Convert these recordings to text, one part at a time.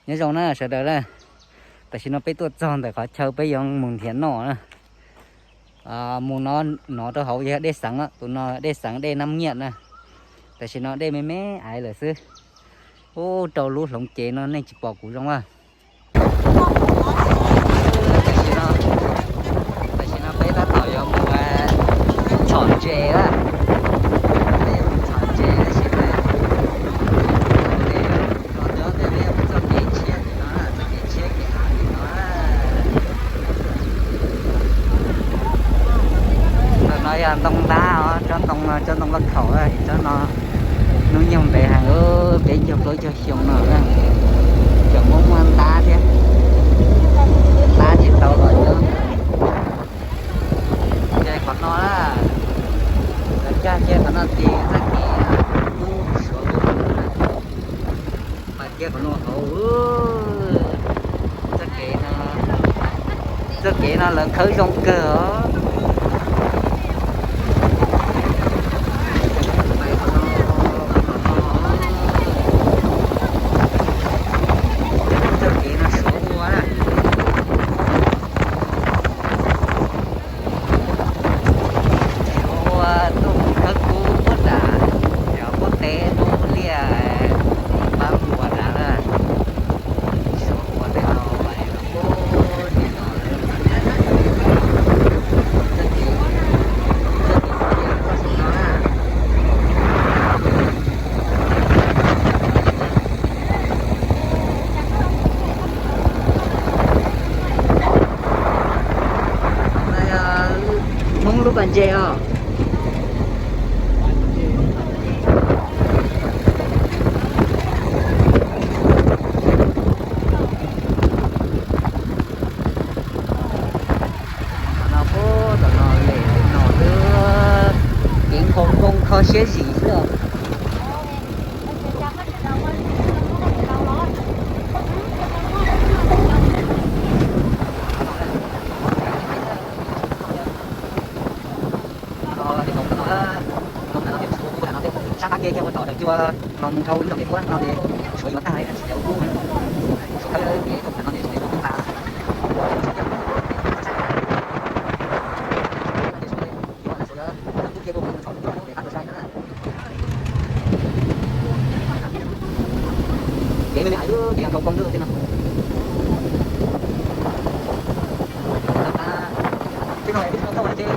Nyob zoo na sawv daws na, tam sim no peb tuaj txog ntawm qhov chaw peb yuav mus nrhiav noj na. Mus no, no rau hauv yog dej xeev, tus no dej xeev dej Nab Nyiaj na. Tam sim no dej me me aiv lawm xwb. Ub, rau lub hloov cev no nej tsis pom kuv zoo a. Tam sim no peb tab tom yuav mus txhom ntses lawm. Peb yuav mus txhom ntses tab sis mas txoj kev tshiab tim no, txoj kev tshiab kev av tim no. Ntawm no yog ntoo ntab os, tsob ntoo no tsob ntoo laj khaum, tsob no hnub nyoog ntev heev, peb caug plaub caug xyoo no, cov Hmoob muaj ntab thiab, ntab tsis tau los nyob. Ces qhov no na, lawv cog kiag qhov no ces txoj kev pub Suav ua na. Mas kiag qhov no hauv, txoj kev no, txoj kev no lawv khawb zoo kawg os. Txoj kev no Suav ua na. Ua tuaj mus khawb kub puag nram cov Kuab Teb Nub Liaj, pab npua nrad na. Suav ua tej no, Hmoob lub pas ntses os. Tam no, tam no lem li no xwb, kev nkhaus npoo kho siab zim xwb os. Sab qab ke kiag ua tom daim cua los mus dhau lub zos Pem Kuab no ces Suav yuav tag li, tsis cov ub, Suav khawb kev no ces Suav yuav tag. Kev me me hais lub kev nkhaus npoo tej no. Tej no, tej no tau ces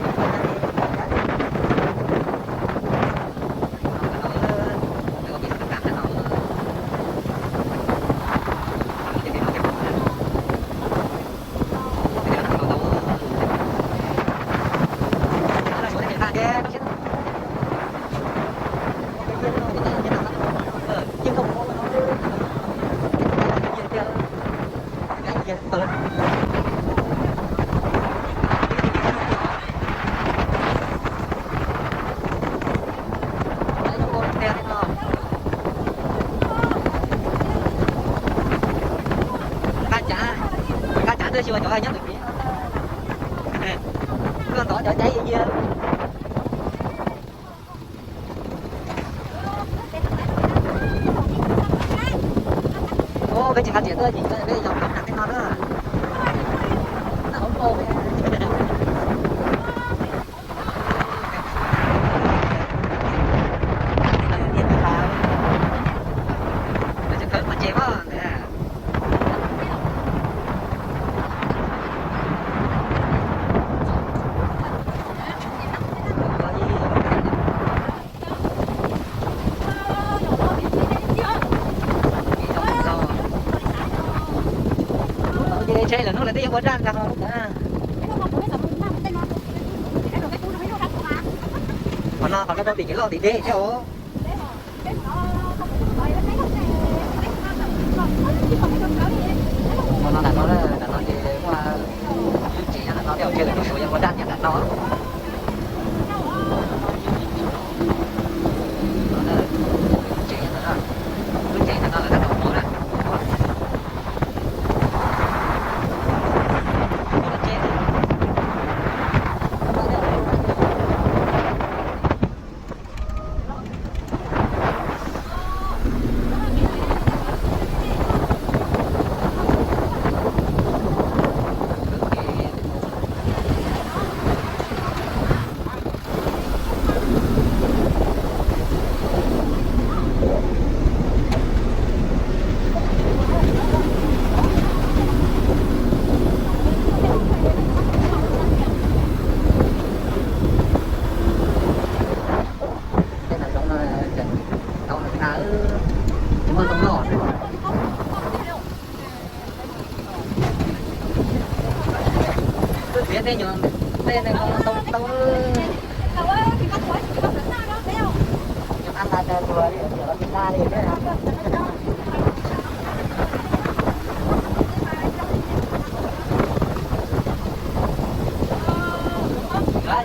Nqa cav, nqa cav tuaj xyuas cov nyob ntawm kev. Koj tod cov cav cia cia. Ua peb tsis nqa riam tuaj ces peb yog nqa tej no na. Ces lawv hnub lawv twb yuav ua daj nkas ho. Qhov no qhov no rau tim kev loj tim deb thiab os. Qhov no nram no, nram no ces muaj lub tsev nyob nram no thiab, ua ntej lawv lub Suav yuav ua daj nyob nram no. Lub tsev nyob nram no, lub tsev nyob nram no lawv tab tom ua na. Tej nyuag, tej neeg tau tau. Nyuag qab nqa tag tuag li, cov los tsis nqa li.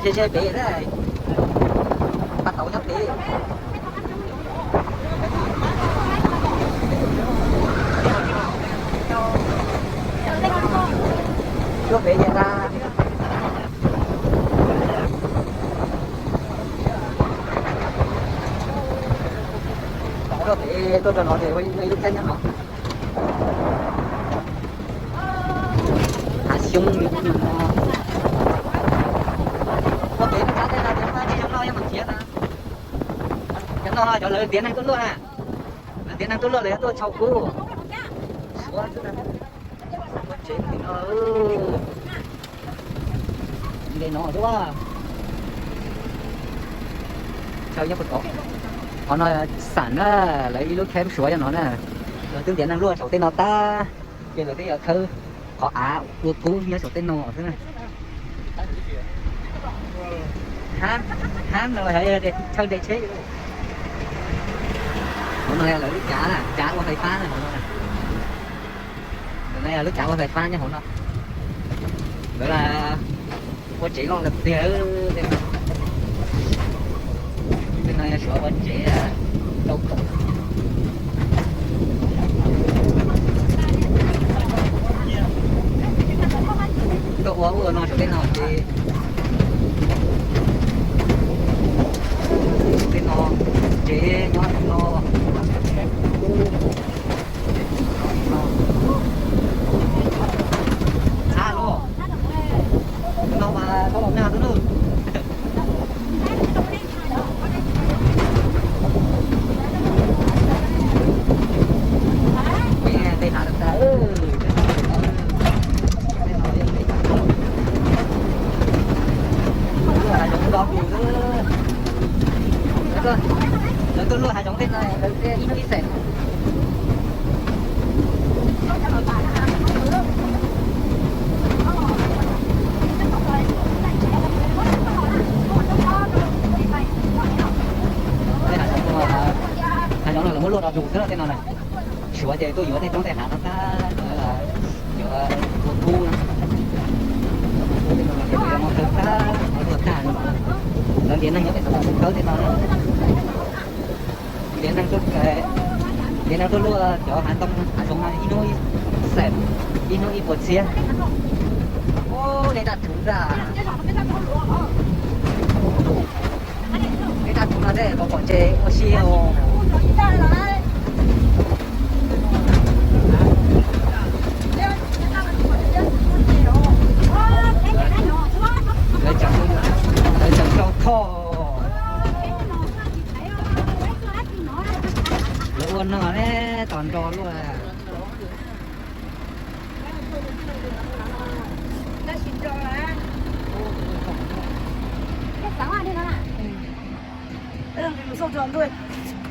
Ze ze pem na, pab tau nyob pem. Tuaj pem ces nqa. Tuaj pem, tuaj rau no ces ua ib lub teb nyob no. Hav xyoob li no. Tuaj pem tuaj txog tej no ces muaj ib tsoom neeg noj yeej mus txiav na. Cov no cov lawv tiav neeg tuaj luaj na. Lawv tiav neeg tuaj luaj, lawv yuav tuaj tshau kub. Suav xwb na. Ua tsev li no. Li no xwb. Chaw nyob puag tod. Qhov no xam na, lawv ib lub camp Suav nyob no na. Lawv twb ntiav neeg luaj saum tej no tag, ces lawv twb yuav thawb qhov av ua kub nyob saum tej no xwb na. Hab, hab no yog chaw nres tsheb. Hauv no yog lawv lub cav, cav ua fais fab na hauv no. Lawv no yog lub cav ua fais fab nyob hauv no. Lawv ua tsev loj tiag tiag. Tej no yog Suav ua tsev rau kom tuaj ua ub ua no saum tej no ces, tej no tsev nyob no. Txhab luaj. Tus no mas tau los nag xwb na. Tej hav tag, tej no yog tej hav, hav zoov do dus xwb. Lawv tuaj luaj hav zoov tej no lawv thiaj ib hnub ib xeem. Hav zoov no lawv muab luaj do dus xwb tej no na. Suav ces tuaj yuav tej roob tej hav no tag, yuav ua kub no. Ua kub tej no ces lawv yuav muab khawb tag, muab luaj tag. Lawv ntiav neeg nyob pem tod los khawb tej no na. Ntiav neeg tuaj, ntiav neeg tuaj luaj cov hav ntoo hav zoov no ib hnub ib xeem, ib hnub ib puas txhiab. Ub, dej daj thuv ntag. Dej daj thuv no tej pom pom ntses ua si os. Lawv tseem, lawv tseem rau thoj. Lawv ua no ne, tos nro luaj.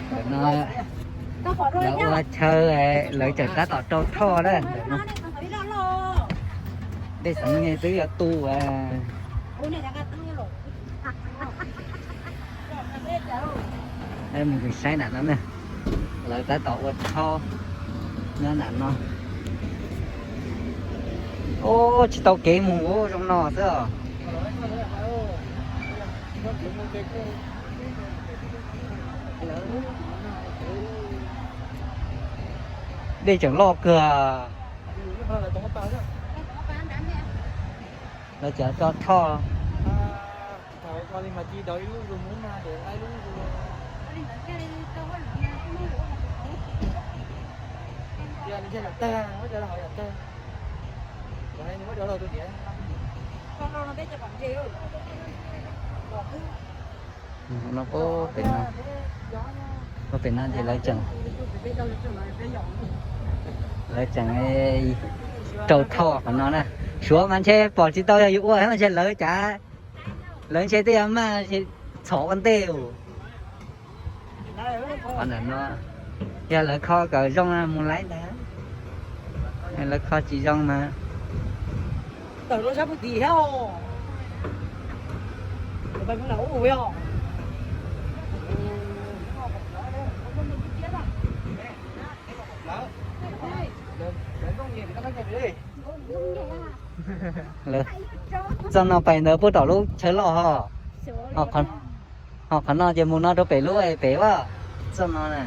Ntawm no lawv ua chaw, lawv tseem tab tom rau thoj na ntawm no. Dej xeev twb yuav tu. Mus saib nram no na, lawv tab tom ua thoj nyob nram no. Ub, tsis tau kev mus ub, zoo no xwb os. Dej tseem loj kawg. Lawv tseem tso thoj. No, pem no ces lawv tseem, lawv tseem rau thoj qhov no na. Suav mas ntshe pom tsis tau yog yus ua mas ntshe lawv cav, lawv ntshe twb yuav maj txhom ua ntej. Qhov ntawm no yog lawv kho kom zoo mus laib ntag, lawv kho tsis zoo mas Tawm lub sab pug tim thiab os. Pais pug nram ub os. Txoj no pais ntawd puag tom lub chaw loj ho. Ho qhov no ces mus no rau pem lub pem vaj. Txoj no na.